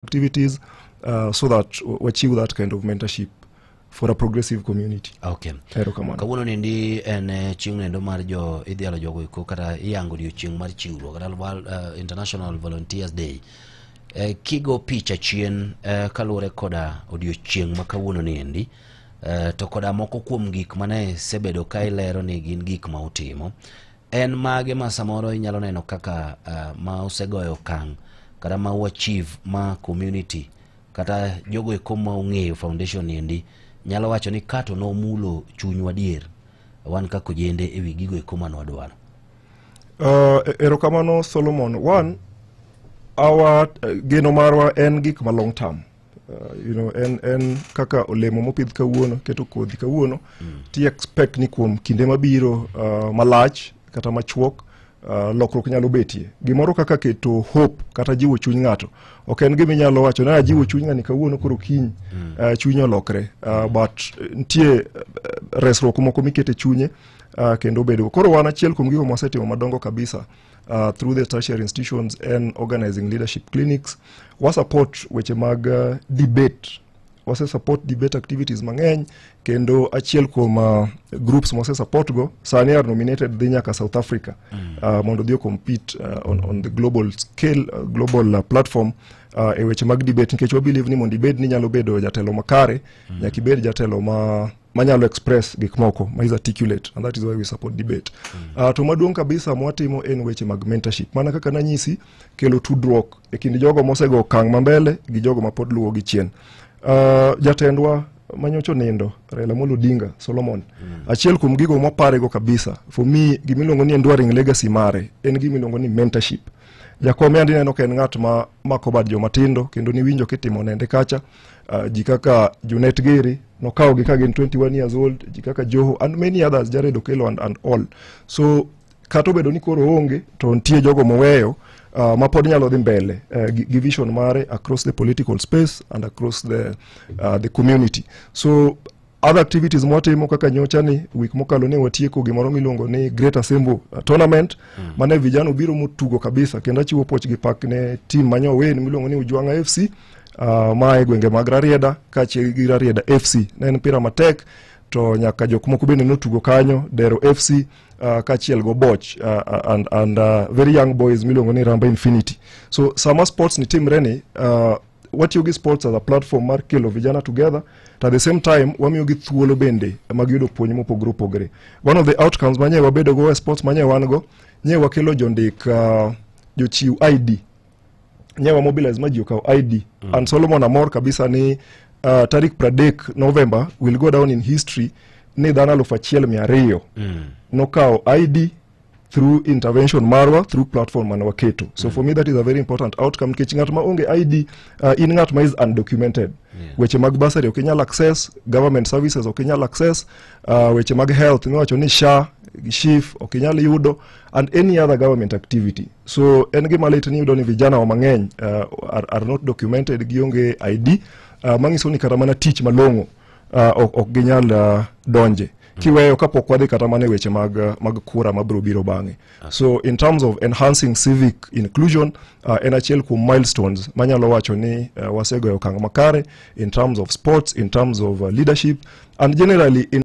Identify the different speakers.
Speaker 1: Activities so that wachiw that kind of mentorship for a progressive community. Erokamano.
Speaker 2: Kawuono nendi en chieng' nendo mar jo idhialo jogo eko kata iyango odiochieng' mar chiwruok kata International Volunteers Day. Kigo picha chien kaluwore koda odiochieng' ma kawuono ni endi to koda moko kuom gik mane sebedo ka ilero ni gin gik ma utimo, en mage ma samoro inyalo neno kaka ma osegoyo okang' kata ma uachieve ma community kata jogo eko ma ong'eyo foundation ni endi nyalo wacho ni kato nomulo chunywa adier wan kaka ojende ewi gigo eko mane wadwaro?
Speaker 1: Erokamano, Solomon. One, our geno marwa en gik ma long term. En kaka olemo mopidh kawuono, keto kodhi kawuono, ti expect ni kuom kinde mabiro malach kata machuok lokruok nyalo betie. Gimoro kaka keto hope kata jiwo chuny ng'ato ok en gima inyalo wacho ni ajiwo chuny ng'ani kawuono, koro kiny chunye olokre, but nitie resruok moko mikete chunye kendo bedo. Koro wan achiel kuom gigo mwasetimo madongo kabisa through the tertiary institutions en organizing leadership clinics. Wa support weche mag debate, wase support debate activities mang'eny, kendo achiel kuom groups mwase support go sani are nominated dhi nyaka South Africa mondo odhi compete on the global scale, global platform e weche mag debate, nikech wa believe ni mondo ibed ni nyalo bedo jatelo makare, nyaka ibed jatelo ma manyalo express gik moko, ma is articulate, and that is why we support debate. To maduong' kabisa mwatimo en weche mag mentorship, mana kaka nanyisi, kelo tudruok e kind jogo mosego okang' mambele gi jogo mapod luwo gi chien. Jatendwa manyocha nindo, Raila Amolo Odinga, Solomon, achiel kuom gigo mwaparego kabisa, for me gimiluongo ni enduring legacy mare en gimiluongo ni mentorship. Jakom yandi ineno ka en ng'at ma mako bad joma tindo, kendo niwinjo kitimo nende kacha ji kaka Junet Giri nokawogi ka gin 21 years old, ji kaka Joho and many others, Jared Okello and all. So kata obedo ni koro onge, to nitie jogo moweyo ma pod nyalo dhi mbele gi vision mare across the political space and across the community. So other activities mwatimo kaka nyocha ni week mokalo ne watieko gimoro miluongo ni Great Asembo Tournament, mane vijana obiro motugo kabisa, kendo achiwo puoch gi pak ne team manyo wen miluongo ni Ujwanga FC ma e gwenge mag Rarieda kaachiel gi Rarieda FC. Ne en mpira matek, to nyaka jok moko bende notugo kanyo, Dero FC kaachiel go Boch and very young boys miluongo ni Ramba Infinity. So sama sports ni timre ni watiyo gi sports as a platform mar kelo vijana together, to at the same time wamiyo gi thuolo bende mag yudo puonj mopogore opogore. One of the outcomes manye wabedo go e sports manye wan go, nye wakelo jondik jochiw ID, nye wa mobilize ma ji okaw ID. And Solomon, amor kabisa ni tarik 30 November will go down in history ni dhano 1200 nokawo ID through intervention marwa, through platform mane waketo. So for me that is a very important outcome, nikech ng'at ma onge ID, in ng'at ma is undocumented. Weche mag bursary ok inyal access, government services ok inyal access, weche mag health miwacho ni SHA, SHIF ok inyal yudo, and any other government activity. So en gima lit ni yudo ni vijana wa mang'eny are not documented, gionge ID, manyiso ni kata mana tich malong'o ok ginyal donje kiweyo kapok wadhi kata mana e weche mag kura mabiro biro bang'e. So in terms of enhancing civic inclusion, en achiel kuom milestones manyalo wacho ni wasegoyo okang' makare in terms of sports, in terms of leadership and generally in